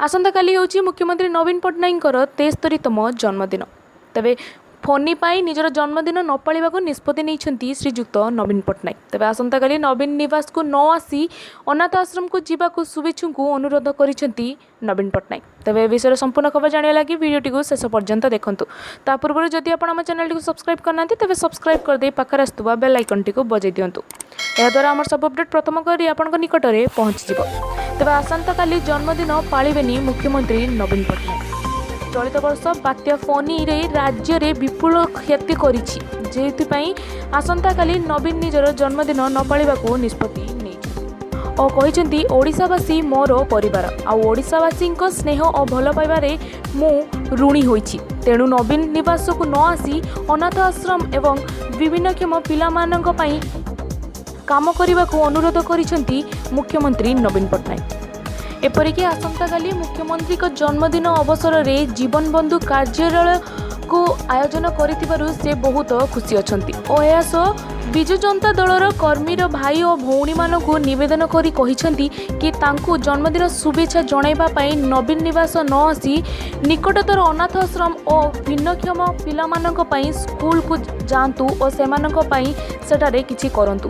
ଆସନ୍ତାକାଲି ହେଉଛି ମୁଖ୍ୟମନ୍ତ୍ରୀ ନବୀନ ପଟ୍ଟନାୟକଙ୍କର 73ତମ ଜନ୍ମଦିନ। ତେବେ ଫୋନି ପାଇଁ ନିଜର ଜନ୍ମଦିନ ନ ପାଳିବାକୁ ନିଷ୍ପତ୍ତି ନେଇଛନ୍ତି ଶ୍ରୀଯୁକ୍ତ ନବୀନ ପଟ୍ଟନାୟକ। ତେବେ ଆସନ୍ତାକାଲି ନବୀନ ନିବାସକୁ ନ ଆସି ଅନାଥ ଆଶ୍ରମକୁ ଯିବାକୁ ଶୁଭେଚ୍ଛୁଙ୍କୁ ଅନୁରୋଧ କରିଛନ୍ତି ନବୀନ ପଟ୍ଟନାୟକ। ତେବେ ଏ ବିଷୟରେ ସମ୍ପୂର୍ଣ୍ଣ ଖବର ଜାଣିବା ଲାଗି ଭିଡ଼ିଓଟିକୁ ଶେଷ ପର୍ଯ୍ୟନ୍ତ ଦେଖନ୍ତୁ। ତା ପୂର୍ବରୁ ଯଦି ଆପଣ ଆମ ଚ୍ୟାନେଲଟିକୁ ସବସ୍କ୍ରାଇବ୍ କରିନାହାନ୍ତି, ତେବେ ସବସ୍କ୍ରାଇବ୍ କରିଦେଇ ପାଖରେ ଆସୁଥିବା ବେଲ୍ ଆଇକନ୍ଟିକୁ ବଜାଇ ଦିଅନ୍ତୁ। ଏହାଦ୍ୱାରା ଆମର ସବୁ ଅପଡ଼େଟ୍ ପ୍ରଥମ କରି ଆପଣଙ୍କ ନିକଟରେ ପହଞ୍ଚିଯିବ। ତେବେ ଆସନ୍ତାକାଲି ଜନ୍ମଦିନ ପାଳିବେନି ମୁଖ୍ୟମନ୍ତ୍ରୀ ନବୀନ ପଟ୍ଟନାୟକ। ଚଳିତ ବର୍ଷ ବାତ୍ୟା ଫୋନିରେ ରାଜ୍ୟରେ ବିପୁଳ କ୍ଷତି କରିଛି, ଯେଉଁଥିପାଇଁ ଆସନ୍ତାକାଲି ନବୀନ ନିଜର ଜନ୍ମଦିନ ନ ପାଳିବାକୁ ନିଷ୍ପତ୍ତି ନେଇଛନ୍ତି ଓ କହିଛନ୍ତି, ଓଡ଼ିଶାବାସୀ ମୋର ପରିବାର ଆଉ ଓଡ଼ିଶାବାସୀଙ୍କ ସ୍ନେହ ଓ ଭଲ ପାଇବାରେ ମୁଁ ଋଣୀ ହୋଇଛି। ତେଣୁ ନବୀନ ନିବାସକୁ ନ ଆସି ଅନାଥ ଆଶ୍ରମ ଏବଂ ବିଭିନ୍ନକ୍ଷମ ପିଲାମାନଙ୍କ ପାଇଁ କାମ କରିବାକୁ ଅନୁରୋଧ କରିଛନ୍ତି ମୁଖ୍ୟମନ୍ତ୍ରୀ ନବୀନ ପଟ୍ଟନାୟକ। ଏପରିକି ଆସନ୍ତାକାଲି ମୁଖ୍ୟମନ୍ତ୍ରୀଙ୍କ ଜନ୍ମଦିନ ଅବସରରେ ଜୀବନବନ୍ଧୁ କାର୍ଯ୍ୟାଳୟକୁ ଆୟୋଜନ କରିଥିବାରୁ ସେ ବହୁତ ଖୁସି ଅଛନ୍ତି ଓ ଏହା ସହ ବିଜୁ ଜନତା ଦଳର କର୍ମୀର ଭାଇ ଓ ଭଉଣୀମାନଙ୍କୁ ନିବେଦନ କରି କହିଛନ୍ତି କି ତାଙ୍କୁ ଜନ୍ମଦିନ ଶୁଭେଚ୍ଛା ଜଣାଇବା ପାଇଁ ନବୀନ ନିବାସ ନ ଆସି ନିକଟତର ଅନାଥ ଆଶ୍ରମ ଓ ଭିନ୍ନକ୍ଷମ ପିଲାମାନଙ୍କ ପାଇଁ ସ୍କୁଲକୁ ଯାଆନ୍ତୁ ଓ ସେମାନଙ୍କ ପାଇଁ ସେଠାରେ କିଛି କରନ୍ତୁ।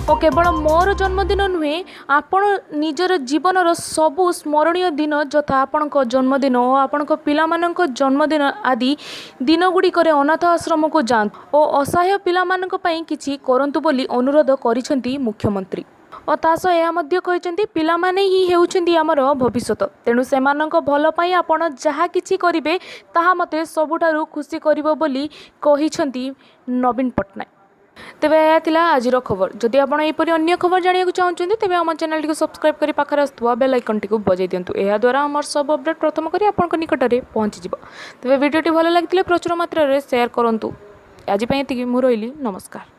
ଓ କେବଳ ମୋର ଜନ୍ମଦିନ ନୁହେଁ, ଆପଣ ନିଜର ଜୀବନର ସବୁ ସ୍ମରଣୀୟ ଦିନ ଯଥା ଆପଣଙ୍କ ଜନ୍ମଦିନ ଓ ଆପଣଙ୍କ ପିଲାମାନଙ୍କ ଜନ୍ମଦିନ ଆଦି ଦିନଗୁଡ଼ିକରେ ଅନାଥ ଆଶ୍ରମକୁ ଯାଆନ୍ତୁ ଓ ଅସହାୟ ପିଲାମାନଙ୍କ ପାଇଁ କିଛି କରନ୍ତୁ ବୋଲି ଅନୁରୋଧ କରିଛନ୍ତି ମୁଖ୍ୟମନ୍ତ୍ରୀ। ଓ ତା ସହ ଏହା ମଧ୍ୟ କହିଛନ୍ତି, ପିଲାମାନେ ହିଁ ହେଉଛନ୍ତି ଆମର ଭବିଷ୍ୟତ, ତେଣୁ ସେମାନଙ୍କ ଭଲ ପାଇଁ ଆପଣ ଯାହା କିଛି କରିବେ ତାହା ମୋତେ ସବୁଠାରୁ ଖୁସି କରିବ ବୋଲି କହିଛନ୍ତି ନବୀନ ପଟ୍ଟନାୟକ। ତେବେ ଏହା ଥିଲା ଆଜିର ଖବର। ଯଦି ଆପଣ ଏହିପରି ଅନ୍ୟ ଖବର ଜାଣିବାକୁ ଚାହୁଁଛନ୍ତି, ତେବେ ଆମ ଚ୍ୟାନେଲଟିକୁ ସବସ୍କ୍ରାଇବ୍ କରି ପାଖରେ ଆସୁଥିବା ବେଲ୍ ଆଇକନ୍ଟିକୁ ବଜାଇ ଦିଅନ୍ତୁ। ଏହାଦ୍ୱାରା ଆମର ସବୁ ଅପଡ଼େଟ୍ ପ୍ରଥମ କରି ଆପଣଙ୍କ ନିକଟରେ ପହଞ୍ଚିଯିବ। ତେବେ ଭିଡ଼ିଓଟି ଭଲ ଲାଗିଥିଲେ ପ୍ରଚୁର ମାତ୍ରାରେ ସେୟାର କରନ୍ତୁ। ଆଜି ପାଇଁ ଏତିକି, ମୁଁ ରହିଲି, ନମସ୍କାର।